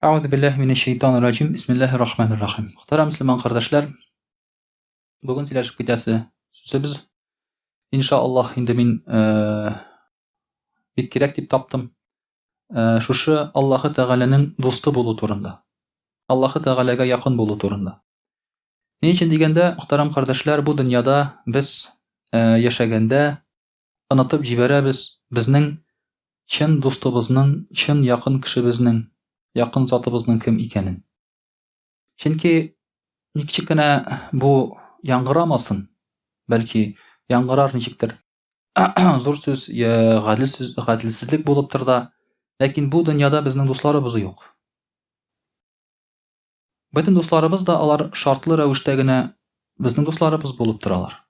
Әгъузу биллаһи минәш шәйтанир раҗим. Бисмиллаһир рахманир рахим. Мөхтәрәм мөселман кардәшләр, бүген сөйләшеп китәсе сүзебез иншаллаһ инде мин э, бик кирәк дип таптым. Э, шушы Аллаһы Тәгаләнең дусты булу турында. Аллаһы Тәгаләгә якын булу турында. Ни өчен дигәндә, мөхтәрәм кардәшләр, бу дөньяда без э, яшәгәндә онытып җибәрәбез безнең чын дустыбызның, чын якын кешебезнең, якын затыбызның кем икәнен. Чөнки ничек кенә бу яңгырамасын, бәлки яңгырар ничектер зур сүз, я гадел сүз, гаделсезлек булып тор да, ләкин бу дөньяда безнең дусларыбыз юк. Бөтен дусларыбыз да алар шартлы рәвештә генә безнең дусларыбыз булып торалар.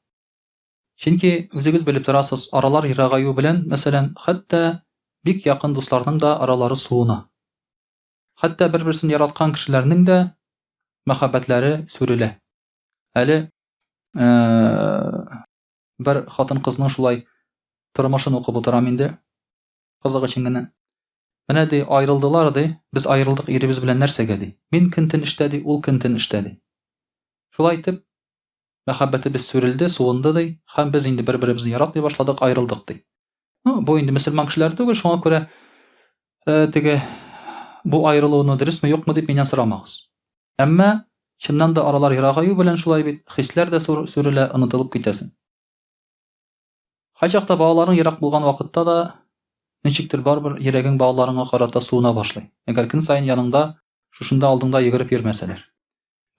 Чөнки, үзегез белеп торасыз, аралар ерагаю белән, мәсәлән, хәтта бик якын дусларның да аралары суына. Хәтта бер-берсен яраткан кешеләрнең дә мәхәббәтләре сүрелә. Әле бер хатын-кызның шулай тормышын укып утырам инде. Кызык өчен генә. Менә ди, аерылдылар ди, без аерылдык иребез белән нәрсәгә ди. Мин көн-төн эштә ди, ул көн-төн эштә ди. Шулай итеп, Мәхәббәтебез сүрелде, суынды, ди, һәм без инде бер-беребезне яратмый башладык, аерылдык, ди. Ну, бу инде мөселман кешеләре түгел, шуңа күрә э, теге бу аерылуны дөресме, юкмы дип миннән сорамагыз. Әмма чыннан да аралар ерагаю белән шулай бит, хисләр дә сүрелә, онытылып китәсең. Кайчакта балаларың ерак булган вакытта да ничектер барыбер йөрәгең балаларыңа карата суына башлый. Әгәр көн саен яныңда, шушында алдыңда йөгереп йөрмәсәләр.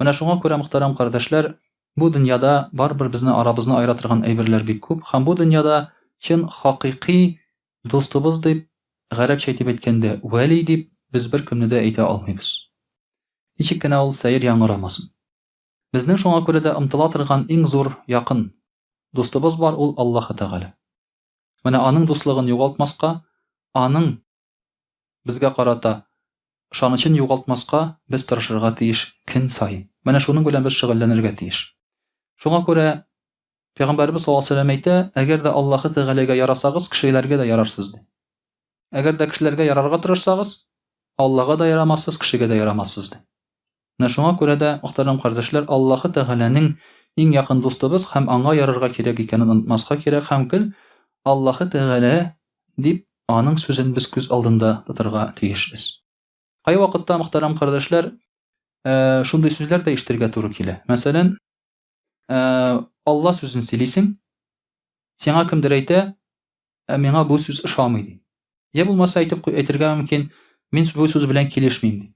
Менә шуңа күрә, мөхтәрәм кардәшләр, бу дөньяда барыбер безне арабызны аера торган әйберләр бик күп һәм бу дөньяда чын хакыйкый дустыбыз дип, гарәпчә итеп әйткәндә, вәли дип без беркемне дә әйтә алмыйбыз. Ничек кенә ул сәер яңгырамасын. Безнең шуңа күрә дә омтыла торган иң зур якын дустыбыз бар, ул Аллаһы Тәгалә. Менә аның дуслыгын югалтмаска, аның безгә карата ышанычын югалтмаска без тырышырга тиеш көн саен. Менә шуның белән без шөгыльләнергә тиеш. Шуңа күрә Пәйгамбәребез саллаллаһу алейһи ва сәлләм әйтә, әгәр дә Аллаһы Тәгаләгә ярасагыз, кешеләргә дә ярарсыз ди. Әгәр дә кешеләргә ярарга тырышсагыз, Аллага да ярамассыз, кешегә дә ярамассыз ди. Менә шуңа күрә дә, мөхтәрәм кардәшләр, Аллаһы Тәгаләнең иң якын дустыбыз һәм аңа ярарга кирәк икәнен онытмаска кирәк һәм гел Аллаһы Тәгалә дип аның сүзен без күз алдында тотарга тиешбез. Кайвакытта, мөхтәрәм кардәшләр, э, шундый сүзләр дә ишетергә туры килә. Мәсәлән, э, Алла сүзен сөйлисең, сиңа кемдер әйтә, ә миңа бу сүз ошамый ди. Я булмаса әйтеп әйтергә мөмкин, мин бу сүз белән килешмим ди.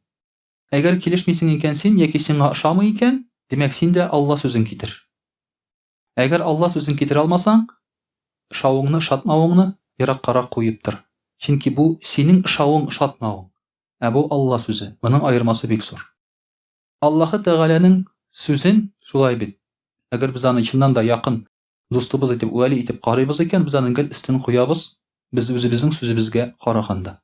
Әгәр килешмисең икән син яки сиңа ошамый икән, димәк син дә Алла сүзен китер. Әгәр Алла сүзен китерә алмасаң, ошавыңны, ошатмавыңны ераккарак куеп тор. Чөнки бу синең ошавың, ошатмавың, ә бу Алла сүзе. Моның аермасы бик зур. Аллаһы Тәгаләнең сүзен, шулай бит, әгәр без аны чыннан да якын дустыбыз итеп, вәли итеп карыйбыз икән, без аның гел өстен куябыз, без үзебезнең сүзебезгә караганда.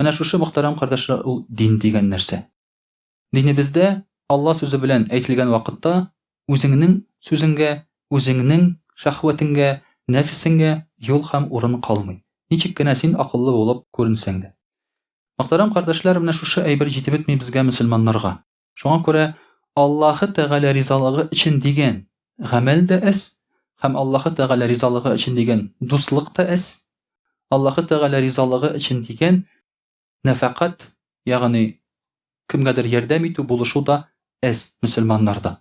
Менә шушы, мөхтәрәм кардәшләр, ул дин дигән нәрсә. Динебездә Алла сүзе белән әйтелгән вакытта үзеңнең сүзеңгә, үзеңнең шәһвәтеңгә, нәфесеңгә юл һәм урын калмый. Ничек кенә син акыллы булып күренсәң дә. Мөхтәрәм кардәшләр, менә шушы әйбер җитеп бетми безгә мөселманнарга. Шуңа күрә Аллаһы Тәгалә ризалыгы өчен дигән гамәл дә әз һәм Аллаһы Тәгалә ризалыгы өчен дигән дуслык та әз. Аллаһы Тәгалә ризалыгы өчен дигән нәфәкать, ягъни кемгәдер ярдәм итү, булышу да әз мөселманнарда.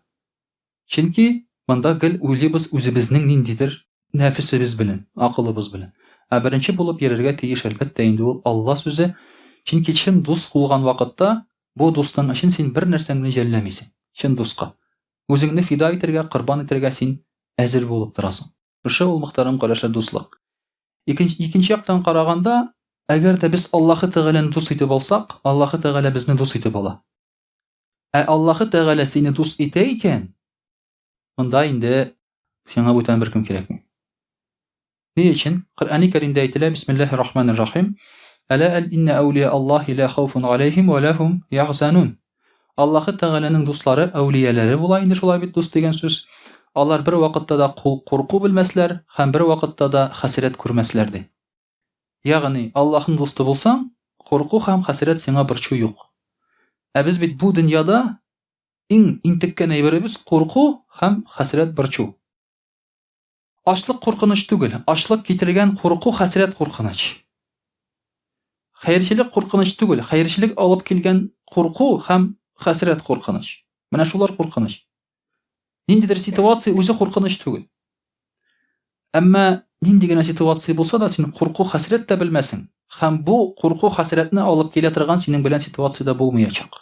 Чөнки монда гел уйлыйбыз үзебезнең ниндидер нәфесебез белән, акылыбыз белән. Ә беренче булып йөрергә тиеш, әлбәттә инде, ул Алла сүзе. Чөнки чын дус булган вакытта бу дустың өчен син бер нәрсәңне жәлләмисең. Чын дуска. Үзеңне фида итәргә, корбан итәргә син әзер булып торасың. Шушы ул, мөхтәрәм кардәшләр, дуслык. Икенче, икенче яктан караганда, әгәр дә без Аллаһы Тәгаләне дус итеп алсак, Аллаһы Тәгалә безне дус итеп ала. Ә Аллаһы Тәгалә сине дус итә икән, монда инде сиңа бүтән беркем кирәкми. Ни өчен? Коръәни Кәримдә әйтелә, Бисмиллаһир Рахманир Рахим. Әлә әл инна әүлия Аллаһи ла хауфун алейхим ва лахум яхзанун. Аллаһы Тәгаләнең дуслары, әүлияләре була инде шулай бит дус дигән сүз. Алар бер вакытта да курку белмәсләр һәм бер вакытта да хәсрәт күрмәсләр ди. Ягъни, Аллаһның дусты булсаң, курку һәм хәсрәт сиңа борчу юк. Ә без бит бу дөньяда иң интеккән әйберебез курку һәм хәсрәт борчу. Ачлык куркыныч түгел, ачлык китергән курку, хәсрәт куркыныч. Хәерчелек куркыныч түгел, хәерчелек алып килгән курку һәм хәсрәт куркыныч. Менә шулар куркыныч. Ниндидер ситуация үзе куркыныч түгел. Әмма нинди генә ситуация булса да, син курку, хәсрәт тә белмәсең. Һәм бу курку, хәсрәтне алып килә торган синең белән ситуация дә булмаячак.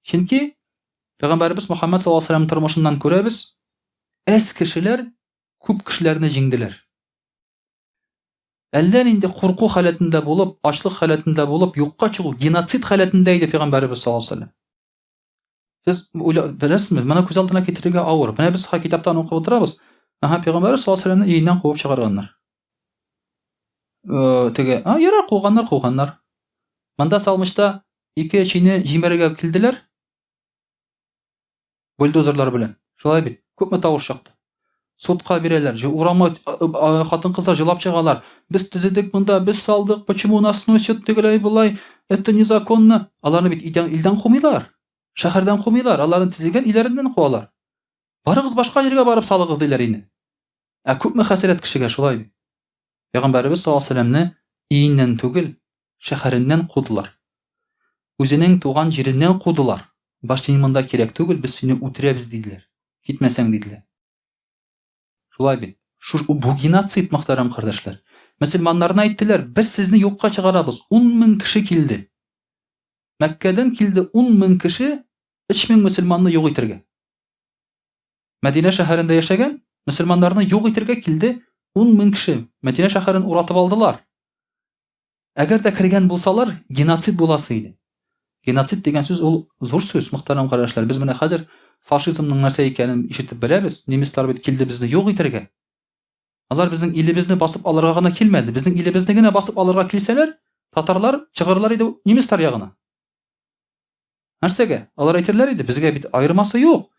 Чөнки Пәйгамбәребез Мөхәммәд саллаллаһу алейһи вәсәлләм тормышыннан күрәбез, әз кешеләр күп кешеләрне җиңделәр. Әллә нинди курку халәтендә булып, ачлык халәтендә булып, юкка чыгу, геноцид халәтендә иде Пәйгамбәребез саллаллаһу алейһи вәсәлләм. Сез уйла беләсезме? Моны күз алдына китерергә авыр. Менә без ха китаптан укып утырабыз. Аһа, Пәйгамбәребез саллаллаһу алейһи вәсәлләмне өеннән куып чыгарганнар. Э, теге, а, ярар, куганнар, куганнар. Монда салмышта ике чине җимерергә килделәр. Бульдозерлар белән. Шулай бит. Күпме тавыш чыкты. Судка бирәләр. Урамга хатын-кызлар җылап чыгалар. Без төзедек монда, без салдык, почему нас сносят тегеләй болай? Это незаконно. Аларны бит илдән, илдән кумыйлар. Шәһәрдән кумыйлар. Аларны төзегән өйләреннән куалар. Барыгыз башка җиргә барып салыгыз диләр инде. Ә күпме хәсрәт кешегә шулай бит. Пәйгамбәребез саллаллаһу алейһи вәсәлләмне өеннән түгел, шәһәреннән кудылар. Үзенең туган җиреннән кудылар. Баш син монда кирәк түгел, без сине үтерәбез диделәр. Китмәсәң диделәр. Шулай бит. Шу бу геноцид, мөхтәрәм кардәшләр. Мөселманнарны әйттеләр, без сезне юкка чыгарабыз. 10 мең кеше килде. Мәккәдән килде 10 мең кеше, 3 мең мөселманны юк итергә. Мәдинә шәһәрендә яшәгән мөселманнарны юк итергә килде 10 мең кеше. Мәдинә шәһәрен уратып алдылар. Әгәр дә кергән булсалар, геноцид буласы иде. Геноцид дигән сүз ул зур сүз, мөхтәрәм кардәшләр. Без менә хәзер фашизмның нәрсә икәнен ишетеп беләбез. Немецлар бит килде безне юк итергә. Алар безнең илебезне басып алырга гына килмәде. Безнең илебезне генә басып алырга килсәләр, татарлар чыгарлар иде немецлар ягына. Нәрсәгә? Алар әйтерләр иде, безгә бит аермасы юк.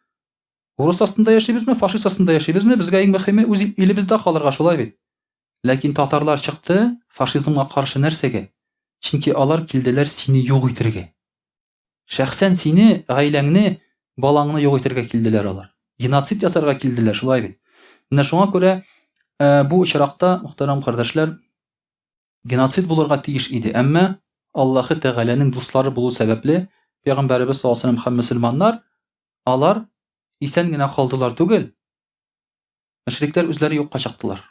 Урыс астында яшибезме, фашист астында яшибезме, безгә иң мөһиме үз илебездә калырга, шулай бит. Ләкин татарлар чыкты фашизмга каршы нәрсәгә? Чөнки алар килделәр сине юк итергә. Шәхсән сине, гаиләңне, балаңны юк итергә килделәр алар. Геноцид ясарга килделәр, шулай бит. Менә шуңа күрә э, бу очракта, мөхтәрәм кардәшләр, Геноцид булырга тиеш иде, әмма Аллаһы Тәгаләнең дуслары булу сәбәпле, Пәйгамбәребез саллаллаһу алейһи ва сәлләм һәм мөселманнар, алар исән генә калдылар түгел, мөшрикләр үзләре юкка чыктылар.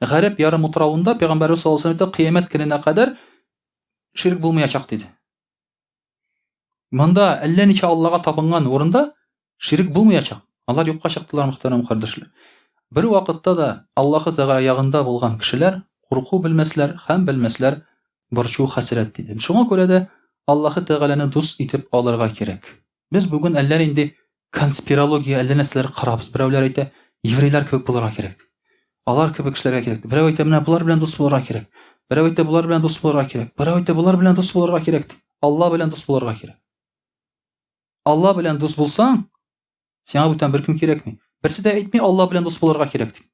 Гарәп ярымутравында Пәйгамбәребез саллаллаһу алейһи ва сәлләм әйтте, кыямәт көненә кадәр ширк булмаячак диде. Монда әллә ничә Аллага табынган урында ширк булмаячак. Алар юкка чыктылар, мөхтәрәм кардәшләр. Бер вакытта да Аллаһы Тәгалә ягында булган кешеләр курку белмәсләр һәм белмәсләр борчу хәсрәт диде. Шуңа күрә дә Аллаһы Тәгаләне дус итеп алырга кирәк. Без бүген әллә нинди конспирология, әллә нәрсәләр карабыз. Берәүләр әйтә, еврейлар кебек булырга кирәк. Алар кебек эшләргә кирәк. Берәү әйтә, менә болар белән дус булырга кирәк. Берәү әйтә, болар белән дус булырга кирәк. Берәү әйтә, болар белән дус булырга кирәк. Алла белән дус булырга кирәк. Алла белән дус булсаң, сиңа бүтән беркем кирәкми. Берсе дә әйтми, Алла белән дус булырга кирәк дип.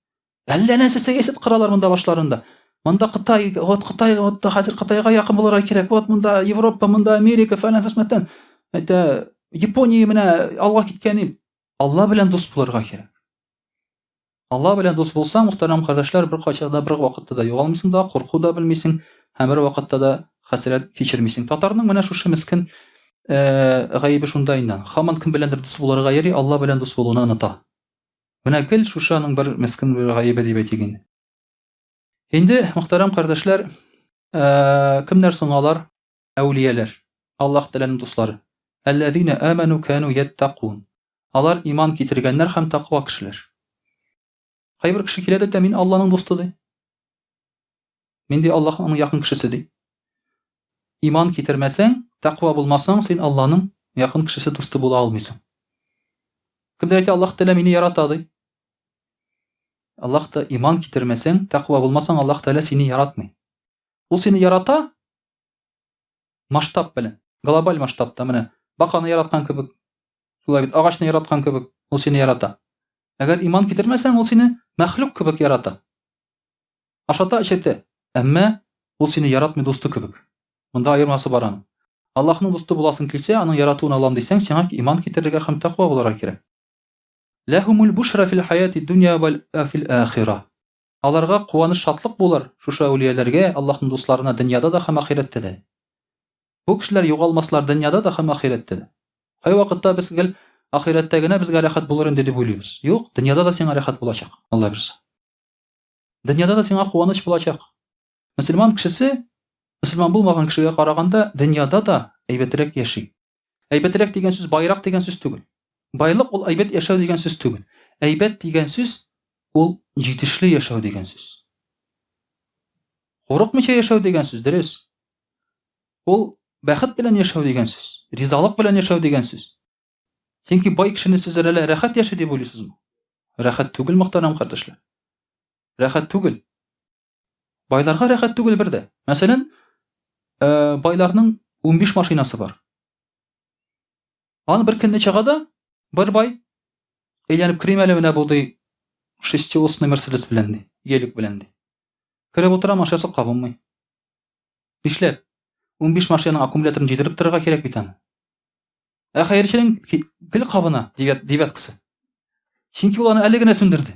Әллә нәрсә сәясәт коралар монда башларында. Монда Кытай, вот Кытай, вот хәзер Кытайга якын булырга кирәк. Вот монда Европа, монда Америка, фәлән фәсмәтән. Әйтә, Япония менә алга киткән. Алла белән дус булырга кирәк. Алла белән дус булсаң, мөхтәрәм кардәшләр, бер кайчан да, бер вакытта да югалмыйсың да, курку да белмисең һәм бер вакытта да хәсрәт кичермисең. Татарның менә шушы мескен э, гаебе шунда инде. Һаман кем беләндер дус булырга йөри, Алла белән дус булуны оныта. Менә гел шушы аның бер мескен бер гаебе дип әйтик инде. Инде, мөхтәрәм кардәшләр, э, кемнәр соң алар? Әүлияләр, Аллаһ Тәгаләнең дуслары. Әлләзинә аману кану яттакун. Алар иман китергәннәр һәм тәкъва кешеләр. Кайбер кеше килә дә әйтә, мин Аллаһның дусты ди. Мин ди Аллаһның якын кешесе ди. Иман китермәсәң, тәкъва булмасаң, син Аллаһның якын кешесе дусты була алмыйсың. Кемдер әйтә, Аллаһ Тәгалә мине ярата ди. Аллаһ та иман китермәсәң, тәкъва булмасаң, Аллаһ Тәгалә сине яратмый. Ул сине ярата масштаб белән, глобаль масштабта менә баканы яраткан кебек, шулай бит, агачны яраткан кебек, ул сине ярата. Әгәр иман китермәсәң, ул сине мәхлук кебек ярата. Ашата, эчертә. Әмма ул сине яратмый дусты кебек. Монда аермасы бар аның. Аллаһның дусты буласың килсә, аның яратуын алам дисәң, сиңа иман китерергә һәм тәкъва булырга кирәк. Ләһумул бушра фил хаяти дөнья вәл фил ахира. Аларга куаныч шатлык булыр шушы әүлияләргә, Аллаһның дусларына дөньяда да һәм ахирәттә дә. Бу кешеләр югалмаслар дөньяда да һәм ахирәттә дә. Кайвакытта без гел ахирәттә генә безгә рәхәт булыр инде дип уйлыйбыз. Юк, дөньяда да сиңа рәхәт булачак, Алла бирса. Дөньяда да сиңа куаныч булачак. Мөселман кешесе мөселман булмаган кешегә караганда дөньяда да әйбәтрәк яши. Әйбәтрәк дигән сүз байрак дигән сүз түгел. Байлык ул әйбәт яшәү дигән сүз түгел. Әйбәт дигән сүз ул җитешле яшәү дигән сүз. Курыкмыйча яшәү дигән сүз, дөрес. Ул бәхет белән яшәү дигән сүз, ризалык белән яшәү дигән сүз. Чөнки бай кешене сез әллә рәхәт яши дип уйлыйсызмы? Рәхәт түгел, мөхтәрәм кардәшләр. Рәхәт түгел. Байларга рәхәт түгел бер дә. Мәсәлән, э, байларның 15 машинасы бар. Аны бер көнне чыга да, бер бай әйләнеп керим әле менә бу ди шестиосный Мерседес белән ди, гелик белән ди. Кереп утыра, машинасы кабынмый. Нишләп? 15 машинаның аккумуляторын җыйдырып торырга кирәк бит аны. Ә хәерченең гел кабына девяткасы. Чөнки ул аны әле генә сүндерде.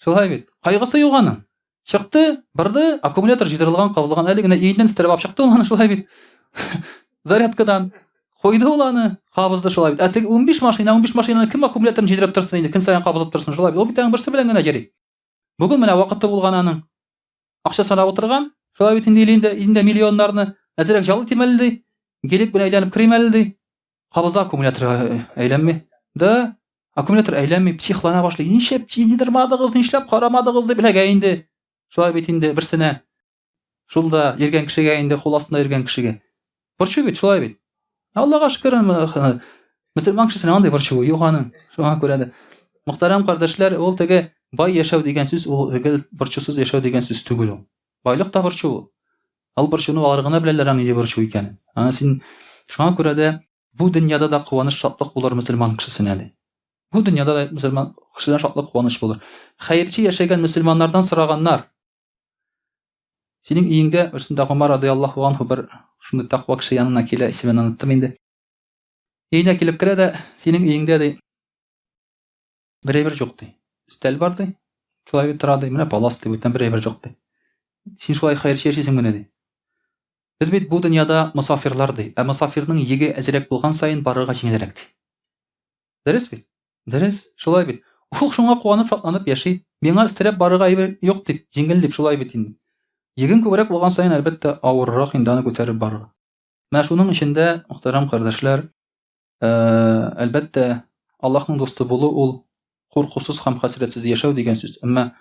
Шулай бит. Кайгысы юк аның. Чыкты, барды, аккумулятор җыйдырылган, кабылган, әле генә өеннән өстерәп алып чыкты ул аны, шулай бит. Зарядкадан куйды ул аны, кабызды шулай бит. Ә теге 15 машина, 15 машинаны кем аккумуляторын җыйдырып торсын инде, көн саен кабызып торсын, шулай бит. Ул бит аның берсе белән генә йөри. Бүген менә вакыты булган аның. Акча санап утырган, шулай бит инде, инде, инде миллионнарны әзрәк җал итим әле ди. Гелик белән әйләнеп керим әле ди. Кабыза аккумулятор әйләнми. Да, аккумулятор әйләнми, психлана башлый. Нишләп җыйдырмадыгыз, нишләп карамадыгыз дип эләгә инде. Шулай бит инде берсенә. Шул да йөргән кешегә инде, кул астында йөргән кешегә. Борчу бит, шулай бит. Аллага шөкер, мөселман кешесенә андый борчу юк аның. Шуңа күрә дә мөхтәрәм кардәшләр, ул теге бай яшәү дигән сүз ул гел борчусыз яшәү дигән сүз түгел ул. Байлык та борчу ул. Ал борчуны алар гына беләләр аның нинди борчу икәнен. Аны син шуңа күрә дә бу дөньяда да куаныч шатлык булыр мөселман кешесенә ди. Бу дөньяда да мөселман кешесенә шатлык куаныч булыр. Хәерче яшәгән мөселманнардан сораганнар. Синең өеңдә берсендә Гомар радыяллаһу анһу бер шундый таква кеше янына килә, исемен оныттым инде. Өенә килеп керә дә, синең өеңдә ди, Бер әйбер юк ди. Өстәл бар ди. Шулай бит тора ди. Менә палас ди, бүтән бер әйбер юк ди. Син шулай хәерче яшисең менә ди. Без бит бу дөньяда мосафирлар ди. Ә мосафирның йөге әзрәк булган саен барырга җиңелрәк ди. Дөрес бит? Дөрес, шулай бит. Ул шуңа куанып, шатланып яши. Миңа өстерәп барырга әйбер юк дип, җиңел дип, шулай бит инде. Йөгең күбрәк булган саен, әлбәттә, авыррак инде аны күтәреп барырга. Менә шуның өчен дә, мөхтәрәм кардәшләр, әлбәттә, Аллаһның дусты булу ул куркусыз һәм хәсрәтсез яшәү дигән сүз. Әмма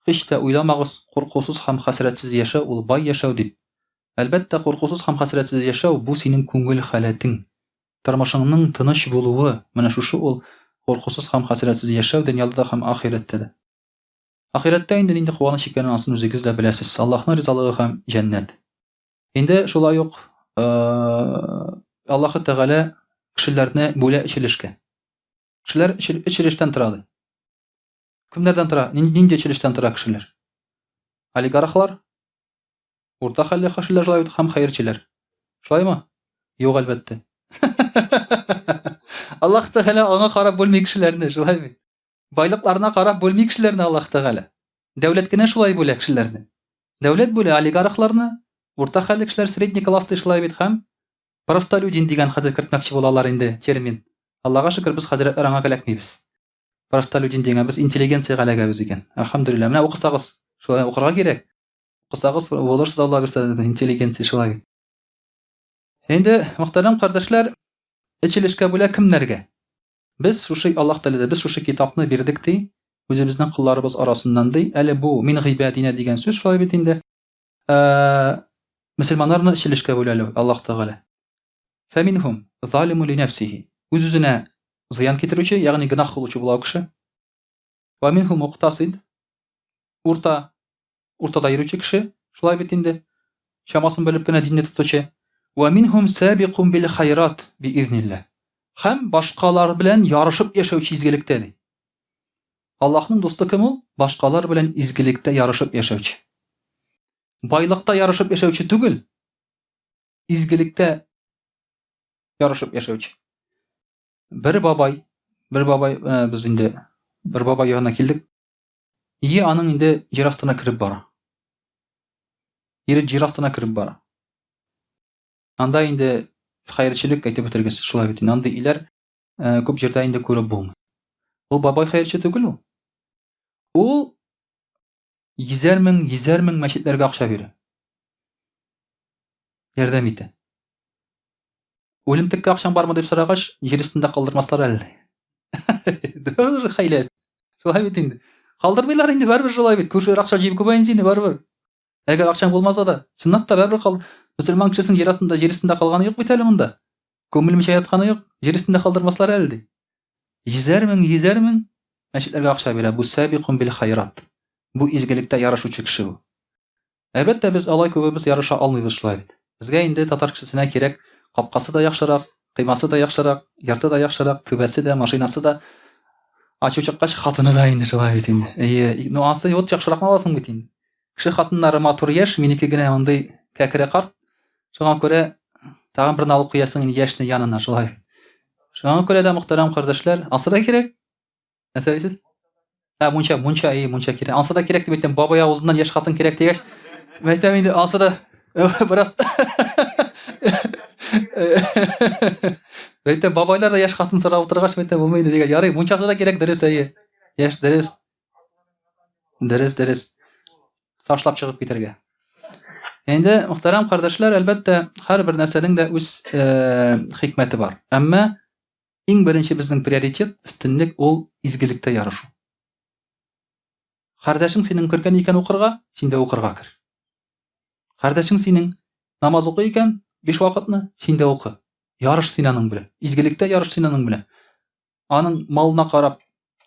һич тә уйламагыз, куркусыз һәм хәсрәтсез яшәү ул бай яшәү дип. Әлбәттә, куркусыз һәм хәсрәтсез яшәү бу синең күңел халәтең, тормышыңның тыныч булуы, менә шушы ул куркусыз һәм хәсрәтсез яшәү дөньяда да һәм ахирәттә дә. Ахирәттә инде нинди куаныч икәнен анысын үзегез дә беләсез. Аллаһның ризалыгы һәм җәннәт. Инде шулай ук Аллаһы Тәгалә кешеләрне бүлә өч өлешкә. Кешеләр өч өлештән тора ди. Кемнәрдән тора? Нинди өч өлештән тора кешеләр? Олигархлар, урта хәлле кешеләр шулай ук һәм хәерчеләр. Шулаймы? Юк, әлбәттә. Аллаһ Тәгалә аңа карап бүлми кешеләрне, шулай бит? Байлыкларына карап бүлми кешеләрне Аллаһ Тәгалә. Дәүләт кенә шулай бүлә кешеләрне. Дәүләт бүлә олигархларны, урта хәлле кешеләр, средний класс ди шулай бит һәм простолюдин дигән хәзер кертмәкче булалар инде термин. Аллага шөкер, без хәзрәтләр аңа эләкмибез. Простолюдин дигән без интеллигенциягә эләгәбез икән. Әлхәмдүлилләһ. Менә укысагыз, шулай укырга кирәк. Укысагыз, булырсыз Алла бирсә, интеллигенция шулай бит. Инде, мөхтәрәм кардәшләр, өч өлешкә бүлә кемнәргә? Без шушы Аллаһ Тәгалә без шушы китапны бирдек ди, үзебезнең колларыбыз арасыннан ди. Әле бу мин гыйбадина дигән сүз шулай бит инде. Ә, мөселманнарны өч өлешкә бүлә әле Аллаһ Тәгалә. Фәминһум залиму ли нәфсихи. Үз-үзенә зыян китерүче, ягъни гөнаһ кылучы була ул кеше. Ва минһум муктасид. Урта уртада йөрүче кеше, шулай бит инде, чамасын белеп кенә динне тотучы. Вә минһум сабикун бил хайрат би изнилләһ. Һәм башкалар белән ярышып яшәүче изгелектә ди. Аллаһның дусты кем ул? Башкалар белән изгелектә ярышып яшәүче. Байлыкта ярышып яшәүче түгел, изгелектә. Ярышып яшәүче. Бер бабай, бер бабай, э, без инде бер бабай янына килдек. Ие аның инде җир астына кереп бара. Ире җир астына кереп бара. Анда инде хәерчелек әйтеп бетергесез шулай бит инде. Андый өйләр э, күп җирдә инде күреп булмый. Ул бабай хәерче түгел ул. Ул йөзәр мең, йөзәр мең мәчетләргә акча бирә. Ярдәм итә. Үлемтеккә акчаң бармы дип сорагач, җир өстендә калдырмаслар әле. Дөрес хәйлә. Шулай бит инде. Калдырмыйлар инде барыбер шулай бит. Күршеләр акча җыеп күбәйсен инде барыбер. Әгәр акчаң булмаса да, чынлап та барыбер кал. Мөселман кешесенең җир астында, җир өстендә калганы юк бит әле монда. Күмелмичә ятканы юк, җир өстендә калдырмаслар әле ди. Йөзәр мең, йөзәр мең мәчетләргә акча бирә. Бу сабикун бил хайрат. Бу изгелектә ярышучы кеше бу. Әлбәттә, без алай күбебез ярыша алмыйбыз шулай бит. Безгә инде татар кешесенә кирәк капкасы да яхшырак, коймасы да яхшырак, йорты да яхшырак, түбәсе дә, машинасы да. Ачу чыккач, хатыны да инде шулай бит инде. Әйе, ну ансы вот яхшыракны аласың бит инде. Кеше хатыннары матур яшь, минеке генә мондый кәкре карт. Шуңа күрә тагын берне алып куясың инде яшьне янына шулай. Шуңа күрә дә, мөхтәрәм кардәшләр, ансы да кирәк. Нәрсә дисез? Ә, мунча, мунча, әйе, мунча кирәк. Ансы да кирәк дип әйтәм, бабай авызыннан яшь хатын кирәк дигәч, әйтәм инде, ансы да бераз Әйтәм, бабайлар да яшь хатын сорап утыргач, әйтәм, булмый инде дигән. Ярый, мунчасы да кирәк, дөрес, әйе. Яшь, дөрес. Дөрес, дөрес. Ташлап чыгып китәргә. Инде, мөхтәрәм кардәшләр, әлбәттә, һәрбер нәрсәнең дә үз э, хикмәте бар. Әмма иң беренче безнең приоритет, өстенлек ул изгелектә ярышу. Кардәшең синең кергән икән укырга, син дә укырга кер. Кардәшең синең намаз укый икән, биш вакытны, син дә укы. Ярыш син аның белән. Изгелектә ярыш син аның белән. Аның малына карап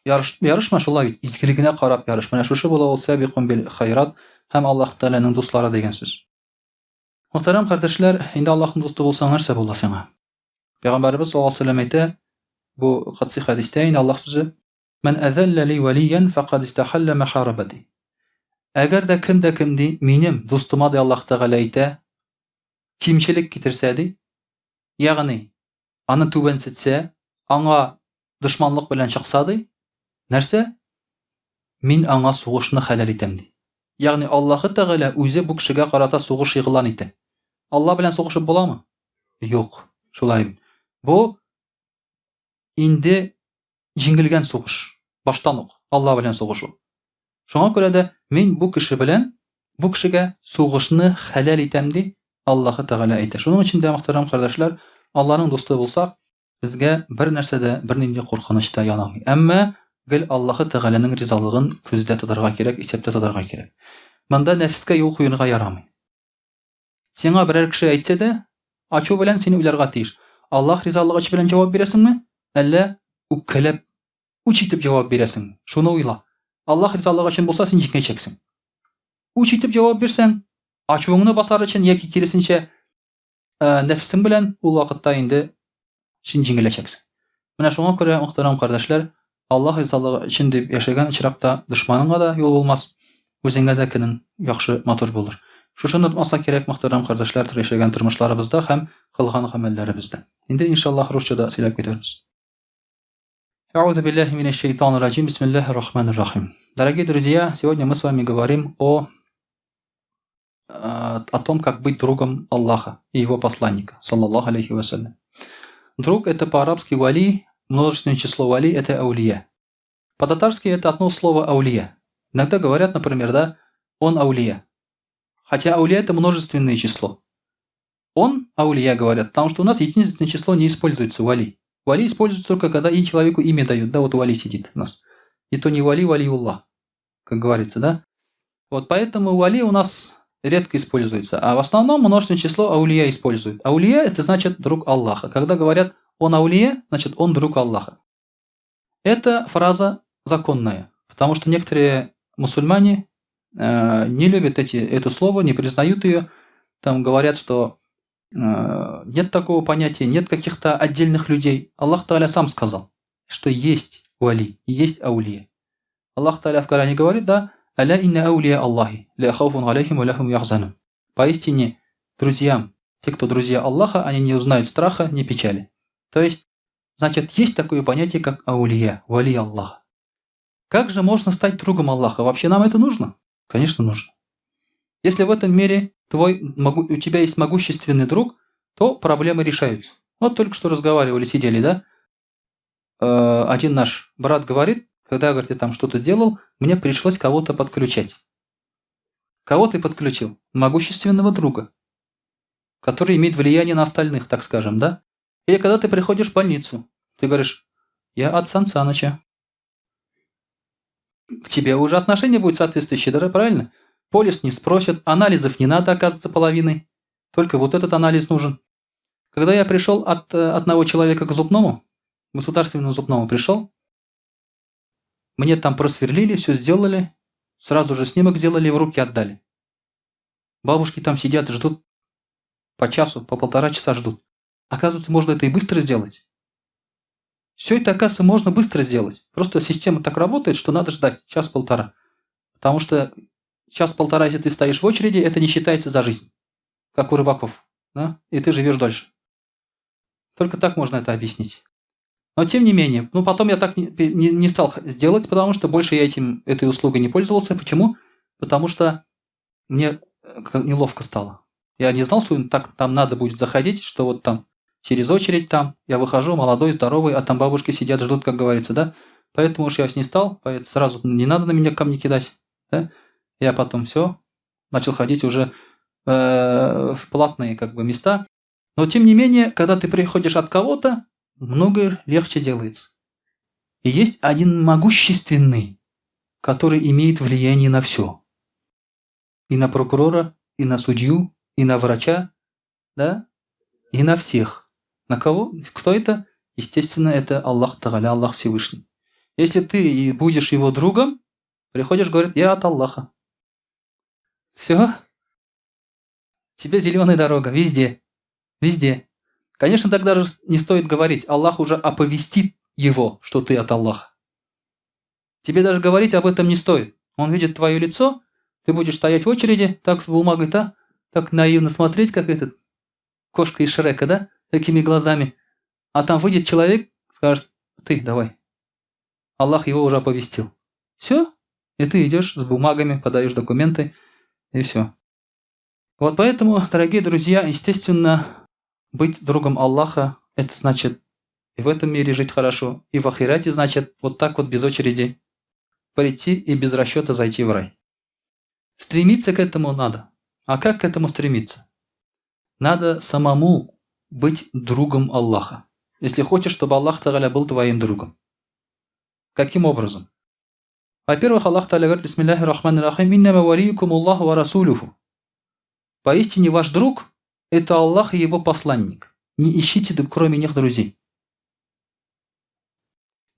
ярыш, ярышма шулай бит, изгелегенә карап ярыш. Менә шушы була ул сабикун бил хайрат һәм Аллаһ Тәгаләнең дуслары дигән сүз. Мөхтәрәм кардәшләр, инде Аллаһның дусты булсаң, нәрсә була сиңа? Пәйгамбәребез саллаллаһу алейһи вәсәлләм әйтә, бу кадси хәдистә инде Аллаһ сүзе, Ман азалла ли валиян факад истахалла махарабати. Әгәр дә кем дә кем ди, минем дустыма ди Аллаһ Тәгалә әйтә, кимчелек китерсә ди, ягъни аны түбәнсетсә, аңа дошманлык белән чыкса, ди, нәрсә? Мин аңа сугышны хәләл итәм, ди. Ягъни Аллаһы Тәгалә үзе бу кешегә карата сугыш игълан итә. Алла белән сугышып буламы? Юк. Шулай бит. Бу инде җиңелгән сугыш. Баштан ук Алла белән сугышу. Шуңа күрә дә мин бу кеше белән, бу кешегә сугышны хәләл итәм, ди Аллаһы Тәгалә әйтә. Шуның өчен дә, мөхтәрәм кардәшләр, Аллаһның дусты булсак, безгә бер нәрсә дә, бернинди куркыныч та янамый. Әмма гел Аллаһы Тәгаләнең ризалыгын күздә тотарга кирәк, исәптә тотарга кирәк. Монда нәфескә юл куерга ярамый. Сиңа берәр кеше әйтсә дә, ачу белән син уйларга тиеш. Аллаһ ризалыгы белән җавап бирәсеңме, әллә үпкәләп, үч итеп җавап бирәсеңме? Шуны уйла. Аллаһ ризалыгы өчен булса, син җиңәчәксең. Үч итеп җавап бирсәң, ачуыңны басар өчен яки киресенчә, э, нәфесең белән ул вакытта инде син җиңеләчәксең. Менә шуңа күрә, мөхтәрәм кардәшләр, Аллаһ ризалыгы өчен дип яшәгән очракта дошманыңа да юл булмас, үзеңә дә көнең яхшы, матур булыр. Шушыны онытмаска кирәк, мөхтәрәм кардәшләр, яшәгән тормышларыбызда һәм кылган гамәлләребездә. Инде иншаллаһ русча да сөйләп китәрбез. Әгъузу биллахи минәш шайтанир раҗим. Бисмиллахир рахманир рахим. Дорогие друзья, сегодня мы с вами говорим о э, о том, как быть другом Аллаха и его посланника, саллаллаху алейхи вассалям. Друг – это по-арабски вали, множественное число вали – это аулия. По-татарски это одно слово аулия. Иногда говорят, например, да, он аулия. Хотя аулия – это множественное число. Он аулия говорят, потому что у нас единственное число не используется вали. Вали используется только когда и человеку имя дают, да, вот вали сидит у нас. И то не вали, валиулла, как говорится, да. Вот поэтому вали у нас редко используется, а в основном множественное число аулия используют. Аулия – это значит друг Аллаха. Когда говорят он аулия, значит он друг Аллаха. Эта фраза законная, потому что некоторые мусульмане э, не любят эти, это слово, не признают ее, там говорят, что э, нет такого понятия, нет каких-то отдельных людей. Аллах Тааля сам сказал, что есть вали, есть аулия. Аллах Тааля в Коране говорит, да, «Аля инна аулия Аллахи, ля хауфун алейхим ва ляхум яхзанун». Поистине, друзьям, Те, кто друзья Аллаха, они не узнают страха, ни печали. То есть, значит, есть такое понятие, как аулия, вали Аллаха. Как же можно стать другом Аллаха? Вообще нам это нужно? Конечно, нужно. Если в этом мире у тебя есть могущественный друг, то проблемы решаются. Вот только что разговаривали, сидели, да? Один наш брат говорит, когда, говорит, я там что-то делал, мне пришлось кого-то подключать. Кого ты подключил? Могущественного друга, который имеет влияние на остальных, так скажем, да? Или когда ты приходишь в больницу, ты говоришь, я от Сан Саныча. К тебе уже отношение будет соответствующее, да, правильно? Полис не спросят, анализов не надо, оказывается, половины. Только вот этот анализ нужен. Когда я пришел от одного человека к зубному, государственному зубному пришел, мне там просверлили, все сделали, сразу же снимок сделали, в руки отдали. Бабушки там сидят, ждут по часу, по полтора часа ждут. Оказывается, можно это и быстро сделать. Все это, оказывается, можно быстро сделать. Просто система так работает, что надо ждать час-полтора. Потому что час-полтора, если ты стоишь в очереди, это не считается за жизнь. Как у рыбаков. Да? И ты живешь дольше. Только так можно это объяснить. Но тем не менее, ну потом я так не стал сделать, потому что больше я этой услугой не пользовался. Почему? Потому что мне неловко стало. Я не знал, что так там надо будет заходить, что вот там через очередь там я выхожу, молодой, здоровый, а там бабушки сидят, ждут, как говорится, да? Поэтому уж я не стал, поэтому сразу не надо на меня камни кидать, да? Я потом все, начал ходить уже в платные как бы места. Но тем не менее, когда ты приходишь от кого-то, многое легче делается. И есть один могущественный, который имеет влияние на все. И на прокурора, и на судью, и на врача, да, и на всех. На кого? Кто это? Естественно, это Аллах Тагаля, Аллах Всевышний. Если ты и будешь его другом, приходишь, говорит, я от Аллаха. Все. Тебе зеленая дорога, везде. Везде. Конечно, тогда же не стоит говорить, Аллах уже оповестит его, что ты от Аллаха. Тебе даже говорить об этом не стоит. Он видит твое лицо, ты будешь стоять в очереди, так с бумагой, да, так наивно смотреть, как этот кошка из Шрека, да, такими глазами. А там выйдет человек, скажет, ты давай. Аллах его уже оповестил. Все, и ты идешь с бумагами, подаешь документы, и все. Вот поэтому, дорогие друзья, естественно, быть другом Аллаха, это значит и в этом мире жить хорошо, и в ахирате, значит, вот так вот без очереди прийти и без расчета зайти в рай. Стремиться к этому надо. А как к этому стремиться? Надо самому быть другом Аллаха. Если хочешь, чтобы Аллах Тагаля был твоим другом. Каким образом? Во-первых, Аллах Тагаля говорит, Бисмиллахи рахмани рахим, «Иннама валиюкум Аллаху ва расулюху». Поистине ваш друг – это Аллах и его посланник. Не ищите кроме них друзей.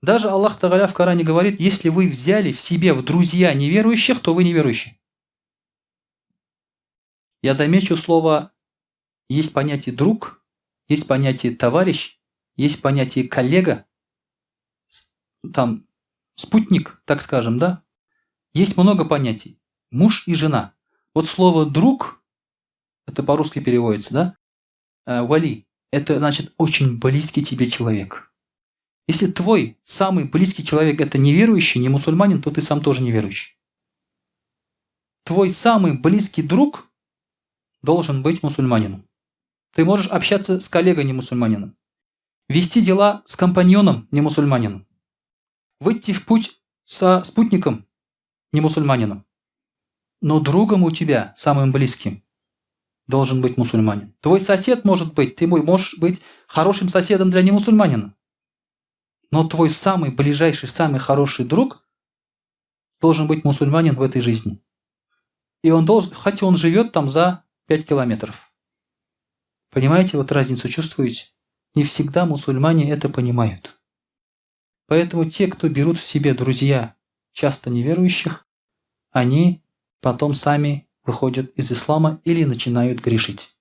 Даже Аллах Тагаля в Коране говорит, если вы взяли в себе в друзья неверующих, то вы неверующие. Я замечу слово, есть понятие друг, есть понятие товарищ, есть понятие коллега, там спутник, так скажем, да? Есть много понятий. Муж и жена. Вот слово друг, это по-русски переводится, да? Вали, это значит очень близкий тебе человек. Если твой самый близкий человек это неверующий, не мусульманин, то ты сам тоже неверующий. Твой самый близкий друг должен быть мусульманином. Ты можешь общаться с коллегой не мусульманином, вести дела с компаньоном не мусульманином, выйти в путь со спутником не мусульманином. Но другом у тебя, самым близким, должен быть мусульманин. Твой сосед может быть, ты можешь быть хорошим соседом для немусульманина. Но твой самый ближайший, самый хороший друг должен быть мусульманин в этой жизни. И он должен, хотя он живет там за 5 километров. Понимаете, вот разницу чувствуете? Не всегда мусульмане это понимают. Поэтому те, кто берут в себе друзья часто неверующих, они потом сами выходят из ислама или начинают грешить.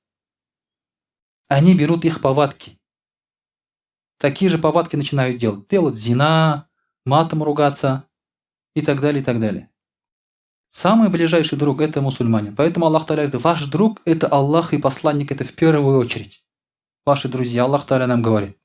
Они берут их повадки. Такие же повадки начинают делать. Делать зина, матом ругаться и так далее, и так далее. Самый ближайший друг – это мусульманин. Поэтому Аллах Таля говорит, ваш друг – это Аллах и посланник, это в первую очередь. Ваши друзья, Аллах Таля нам говорит.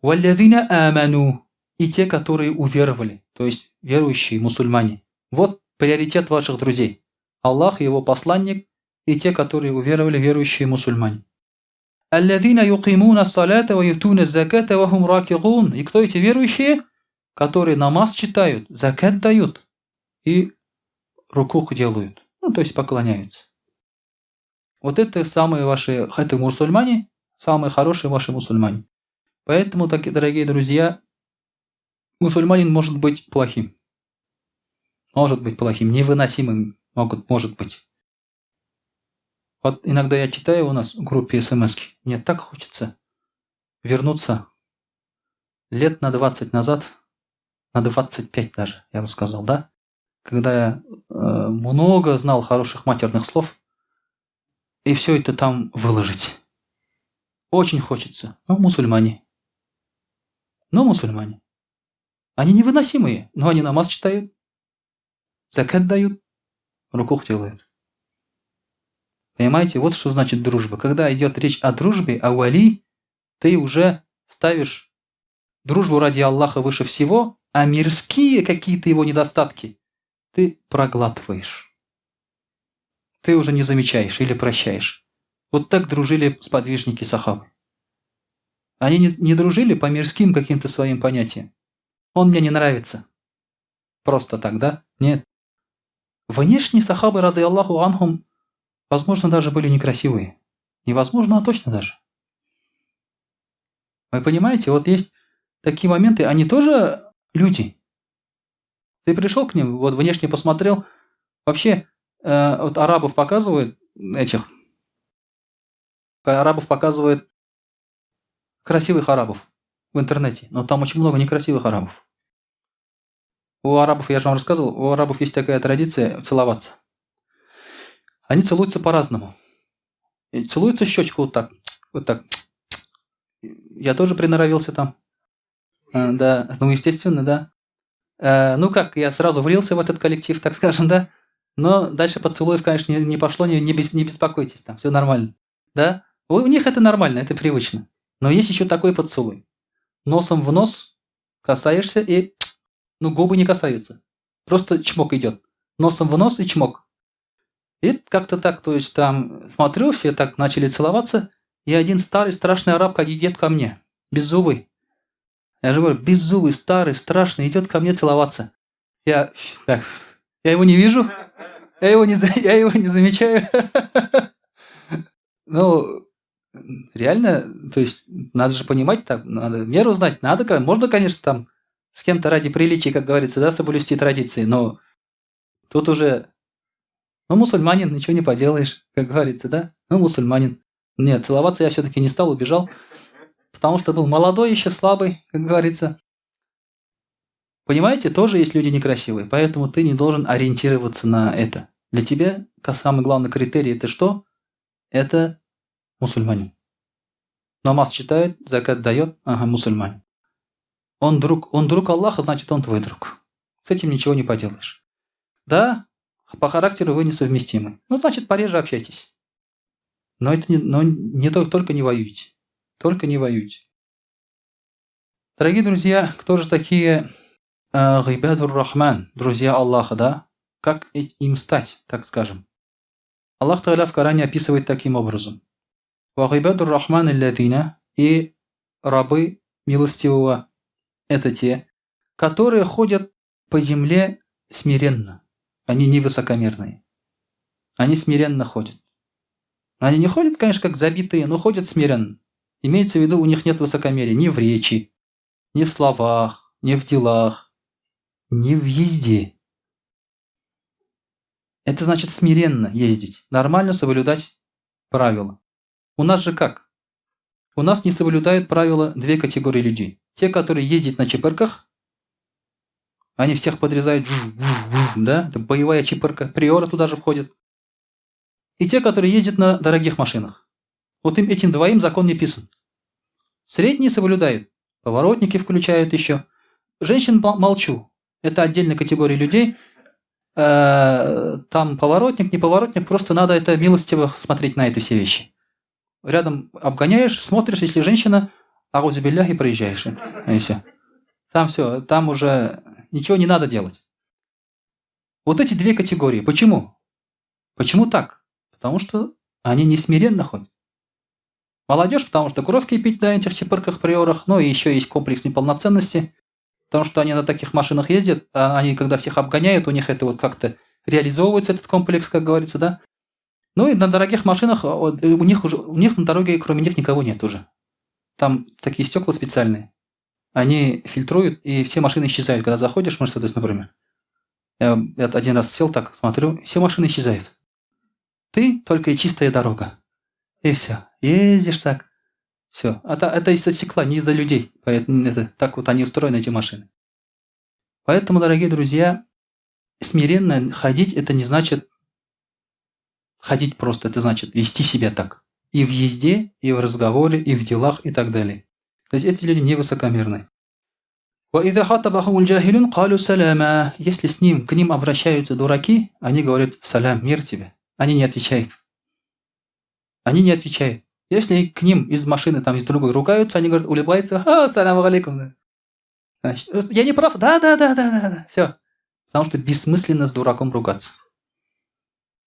Валлазина аману. И те, которые уверовали, то есть верующие мусульмане. Вот приоритет ваших друзей. Аллах и его посланник, и те, которые уверовали, верующие мусульмане. Аллазина юкимуна салата ва ютуна заката ва хум ракигун. И кто эти верующие? Которые намаз читают, закат дают и рукух делают. Ну, то есть поклоняются. Вот это самые ваши, это мусульмане, самые хорошие ваши мусульмане. Поэтому, дорогие друзья, мусульманин может быть плохим. Может быть плохим, невыносимым могут, может быть. Вот иногда я читаю у нас в группе смс мне так хочется вернуться лет на 20 назад, на 25 даже, я бы сказал, да? Когда я много знал хороших матерных слов, и все это там выложить. Очень хочется. Ну, мусульмане. Ну, мусульмане. Они невыносимые, но они намаз читают, закат дают, рукух делают. Понимаете, вот что значит дружба. Когда идет речь о дружбе, о вали, ты уже ставишь дружбу ради Аллаха выше всего, а мирские какие-то его недостатки ты проглатываешь. Ты уже не замечаешь или прощаешь. Вот так дружили сподвижники сахабы. Они не дружили по мирским каким-то своим понятиям. Он мне не нравится. Просто так, да? Нет. Внешне сахабы, рады Аллаху анхум, возможно, даже были некрасивые. Невозможно, а точно даже. Вы понимаете, вот есть такие моменты, они тоже люди. Ты пришел к ним, вот внешне посмотрел. Вообще, вот арабов показывают этих. Арабов показывают красивых арабов в интернете, но там очень много некрасивых арабов. У арабов, я же вам рассказывал, у арабов есть такая традиция целоваться. Они целуются по-разному. И целуются щечку вот так, вот так. Я тоже приноровился там. Да, ну естественно, да. Ну как, я сразу влился в этот коллектив, так скажем, да. Но дальше поцелуев, конечно, не пошло, не беспокойтесь, там все нормально. Да? У них это нормально, это привычно. Но есть еще такой поцелуй. Носом в нос касаешься и... Ну, губы не касаются. Просто чмок идет. Носом в нос и чмок. И как-то так, то есть там смотрю, все так начали целоваться, и один старый страшный араб идет ко мне, беззубый. Я же говорю, беззубый, старый, страшный, идет ко мне целоваться. Я, так, я его не вижу, я его не замечаю. Ну, реально, то есть надо же понимать, так, надо меру знать, надо, можно, конечно, там с кем-то ради приличия, как говорится, да, соблюсти традиции, но тут уже, ну, мусульманин, ничего не поделаешь, как говорится, да, ну, мусульманин. Нет, целоваться я все-таки не стал, убежал, потому что был молодой еще, слабый, как говорится. Понимаете, тоже есть люди некрасивые, поэтому ты не должен ориентироваться на это. Для тебя самый главный критерий – это что? Это мусульманин. Намаз читает, закат дает, ага, мусульманин. Он друг Аллаха, значит, он твой друг. С этим ничего не поделаешь. Да, по характеру вы несовместимы. Ну, значит, пореже общайтесь. Но это не, но не только не воюйте. Только не воюйте. Дорогие друзья, кто же такие Гибадур Рахман, друзья Аллаха, да? Как им стать, так скажем? Аллах Та'аля в Коране описывает таким образом. Ва гибадур Рахман аллазина, и рабы милостивого, это те, которые ходят по земле смиренно. Они не высокомерные. Они смиренно ходят. Они не ходят, конечно, как забитые, но ходят смиренно. Имеется в виду, у них нет высокомерия ни в речи, ни в словах, ни в делах, ни в езде. Это значит смиренно ездить, нормально соблюдать правила. У нас же как? У нас не соблюдают правила две категории людей. Те, которые ездят на чепырках, они всех подрезают, да, это боевая чепырка, приора туда же входит. И те, которые ездят на дорогих машинах. Вот им этим двоим закон не писан. Средние соблюдают, поворотники включают еще. Женщин молчу, это отдельная категория людей. там поворотник, не поворотник, просто надо это милостиво смотреть на эти все вещи. Рядом обгоняешь, смотришь, если женщина, әгъузубиллаһ, и проезжаешь. И все. Там все, там уже ничего не надо делать. Вот эти две категории. Почему? Почему так? Потому что они не смиренно ходят. Молодежь, потому что кровь кипит на этих чепырках, приорах, ну и еще есть комплекс неполноценности, потому что они на таких машинах ездят, а они, когда всех обгоняют, у них это вот как-то реализовывается, этот комплекс, как говорится, да. Ну и на дорогих машинах у них на дороге кроме них никого нет уже. Там такие стекла специальные. Они фильтруют, и все машины исчезают. Когда заходишь в Мерседес, например. Я один раз сел так, смотрю, все машины исчезают. Ты только и чистая дорога. И все. Ездишь так. Все. Это из-за стекла, не из-за людей. Поэтому это, так вот они устроены, эти машины. Поэтому, дорогие друзья, смиренно ходить – это не значит ходить просто, это значит вести себя так. И в езде, и в разговоре, и в делах, и так далее. То есть эти люди не высокомерны. Если к ним обращаются дураки, они говорят: «Салям, мир тебе». Они не отвечают. Они не отвечают. Если к ним из машины, там, из другой ругаются, они говорят, улыбаются: «А, салям алейкум». Значит, я не прав? Да, все. Потому что бессмысленно с дураком ругаться.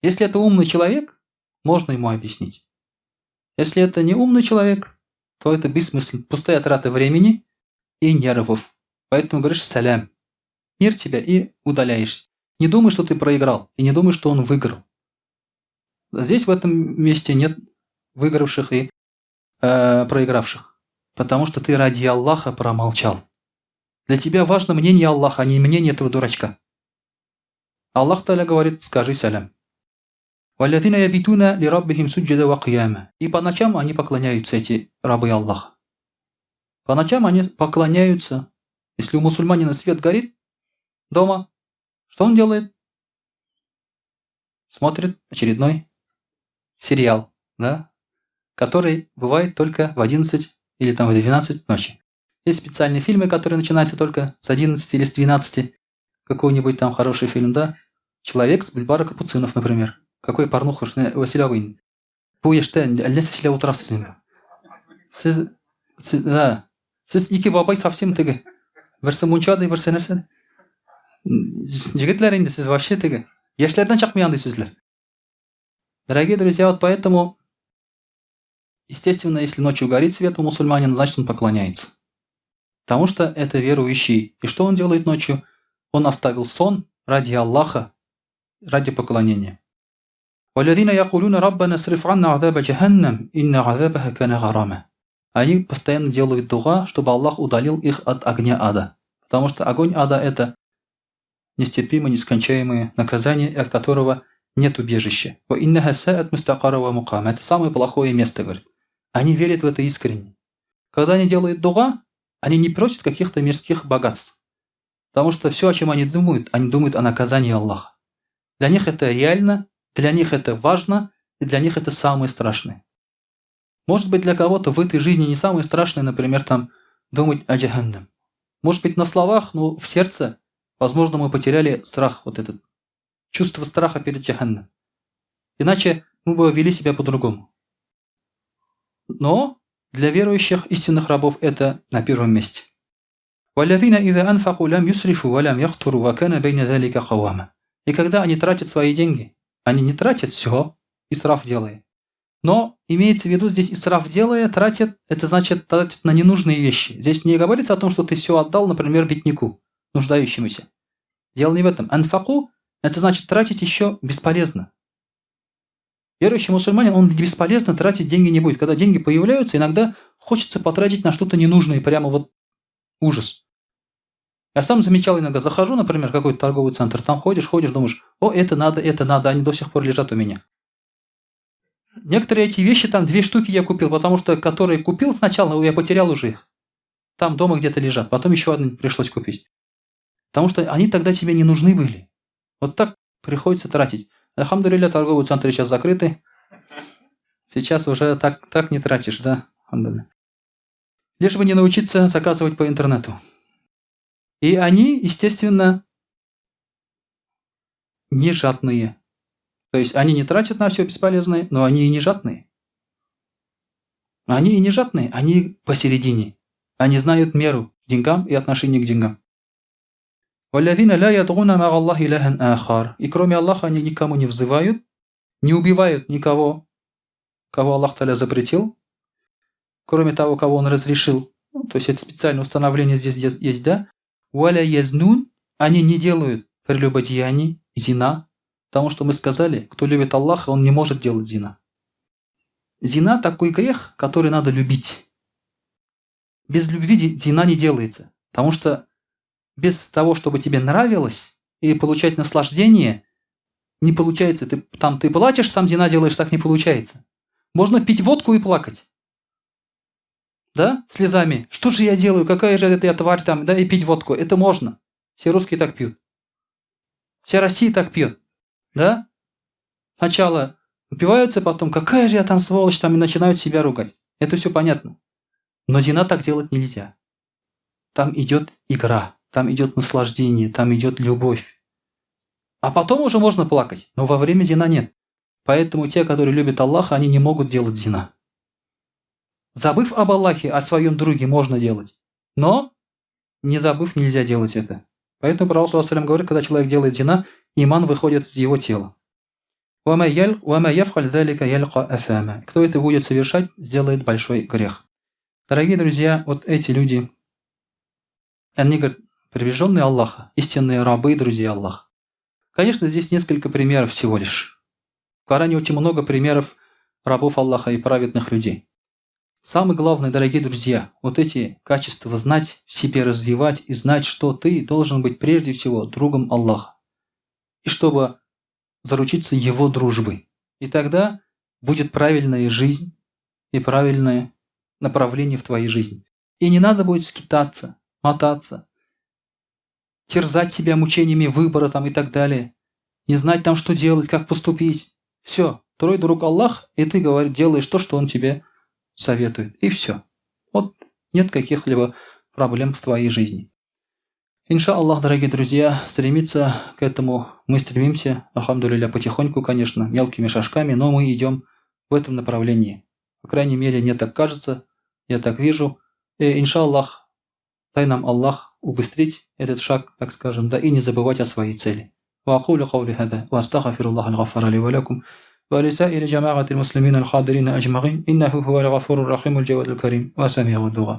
Если это умный человек, можно ему объяснить. Если это не умный человек, то это бессмысленно, пустая трата времени и нервов. Поэтому говоришь: «Салям, мир тебе», и удаляешься. Не думай, что ты проиграл, и не думай, что он выиграл. Здесь, в этом месте, нет выигравших и проигравших. Потому что ты ради Аллаха промолчал. Для тебя важно мнение Аллаха, а не мнение этого дурачка. Аллах Таля говорит: «Скажи салям». وَالَّذِينَ يَبِيتُونَ لِرَبِّهِمْ سُجَّدًا وَقِيَامًا. И по ночам они поклоняются, эти рабы Аллаха. По ночам они поклоняются. Если у мусульманина свет горит дома, что он делает? Смотрит очередной сериал, да, который бывает только в 11 или там в 12 ночи. Есть специальные фильмы, которые начинаются только с 11 или с 12. Какой-нибудь там хороший фильм, да? «Человек с бульвара Капуцинов», например. Какой порнуха, Василий абый. Бу яшьтә әллә сөйләп утырасыз инде. Сез, да. Сез ике бабай совсем теге. Берсе мунча ди, берсе нәрсә. Егетләр инде сез вообще теге. Яшьләрдән чыкмый андый сүзләр. Дорогие друзья, вот поэтому, естественно, если ночью горит свет у мусульманина, значит, он поклоняется. Потому что это верующий. И что он делает ночью? Он оставил сон ради Аллаха, ради поклонения. وَالَّذِينَ يَقُولُونَ رَبَّنَا اصْرِفْ عَنَّا عَذَابَ جَهَنَّمَ إِنَّ عَذَابَهَا كَانَ غَرَامًا. Они постоянно делают дуа, чтобы Аллах удалил их от огня ада. Потому что огонь ада – это нестерпимое, нескончаемое наказание, от которого нет убежища. وَإِنَّهَا سَاءَتْ مُسْتَقَرًّا وَمُقَامًا. Это самое плохое место, говорит. Они верят в это искренне. Когда они делают дуа, они не просят каких-то мирских богатств. Потому что все, о чем они думают о наказании Аллаха. Для них это реально, для них это важно, и для них это самое страшное. Может быть, для кого-то в этой жизни не самое страшное, например, там, думать о джаханнам. Может быть, на словах, но в сердце, возможно, мы потеряли страх вот этот, чувство страха перед джаханном. Иначе мы бы вели себя по-другому. Но для верующих истинных рабов это на первом месте. وَالَّذِينَ إِذَا أَنْفَقُوا لَمْ يُسْرِفُوا وَلَمْ يَقْتُرُوا وَكَانَ بَيْنَ ذَلِكَ قَوَامًا. И когда они тратят свои деньги, они не тратят все, исраф делая. Но имеется в виду здесь исраф делая, тратят, это значит тратят на ненужные вещи. Здесь не говорится о том, что ты все отдал, например, бедняку, нуждающемуся. Дело не в этом. أنفقوا – это значит тратить еще бесполезно. Верующий мусульманин, он бесполезно тратить деньги не будет. Когда деньги появляются, иногда хочется потратить на что-то ненужное, прямо вот ужас. Я сам замечал иногда, захожу, например, в какой-то торговый центр, там ходишь, ходишь, думаешь: «О, это надо», они до сих пор лежат у меня. Некоторые эти вещи, там две штуки я купил, потому что которые купил сначала, я потерял уже их. Там дома где-то лежат, потом еще одну пришлось купить. Потому что они тогда тебе не нужны были. Вот так приходится тратить. Әлхәмдүлилләһ, торговые центры сейчас закрыты. Сейчас уже так не тратишь, да? Лишь бы не научиться заказывать по интернету. И они, естественно, не жадные. То есть они не тратят на все бесполезное, но они и не жадные. Они и не жадные, они посередине. Они знают меру деньгам и отношение к деньгам. وَالَّذِينَ لَا يَدْعُونَ مَعَ اللَّهِ إِلَهًا آخَرَ. И кроме Аллаха они никому не взывают, не убивают никого, кого Аллах Таля запретил, кроме того, кого Он разрешил. Ну, то есть это специальное установление здесь есть, да? وَلَا يَزْنُونَ. Они не делают прелюбодеяний, зина, потому что мы сказали, кто любит Аллаха, он не может делать зина. Зина такой грех, который надо любить. Без любви зина не делается, потому что без того, чтобы тебе нравилось и получать наслаждение, не получается. Ты, там ты плачешь, сам зина делаешь, так не получается. Можно пить водку и плакать. Да? Слезами. Что же я делаю? Какая же это я тварь там? Да, и пить водку. Это можно. Все русские так пьют. Вся Россия так пьет. Да? Сначала упиваются, потом, какая же я там сволочь, там, и начинают себя ругать. Это все понятно. Но зина так делать нельзя. Там идет игра, там идет наслаждение, там идет любовь. А потом уже можно плакать, но во время зина нет. Поэтому те, которые любят Аллаха, они не могут делать зина. Забыв об Аллахе, о своем друге, можно делать. Но не забыв, нельзя делать это. Поэтому Пророк саллаллаху говорит, когда человек делает зина, иман выходит из его тела. وَمَا يَفْعَلْ ذَلِكَ يَلْقَ أَثَامًا. Кто это будет совершать, сделает большой грех. Дорогие друзья, вот эти люди, они говорят, приближенные Аллаха, истинные рабы и друзья Аллаха. Конечно, здесь несколько примеров всего лишь. В Коране очень много примеров рабов Аллаха и праведных людей. Самое главное, дорогие друзья, вот эти качества знать, в себе развивать и знать, что ты должен быть прежде всего другом Аллаха. И чтобы заручиться его дружбой. И тогда будет правильная жизнь и правильное направление в твоей жизни. И не надо будет скитаться, мотаться, терзать себя мучениями выбора там и так далее. Не знать там, что делать, как поступить. Все, твой друг Аллах, и ты, говорит, делаешь то, что Он тебе советует. И все. Вот нет каких-либо проблем в твоей жизни. Иншаллах, дорогие друзья, стремиться к этому мы стремимся, الحمد لله, потихоньку, конечно, мелкими шажками, но мы идем в этом направлении. По крайней мере, мне так кажется, я так вижу. И, иншаллах, дай нам Аллах убыстрить этот шаг, так скажем, да, и не забывать о своей цели. وأقول قولي هذا وأستغفر الله الغفار لي ولكم ولسائر جماعة المسلمين الحاضرين أجمعين إنه هو الغفور الرحيم الجواد الكريم وسميع الدعاء.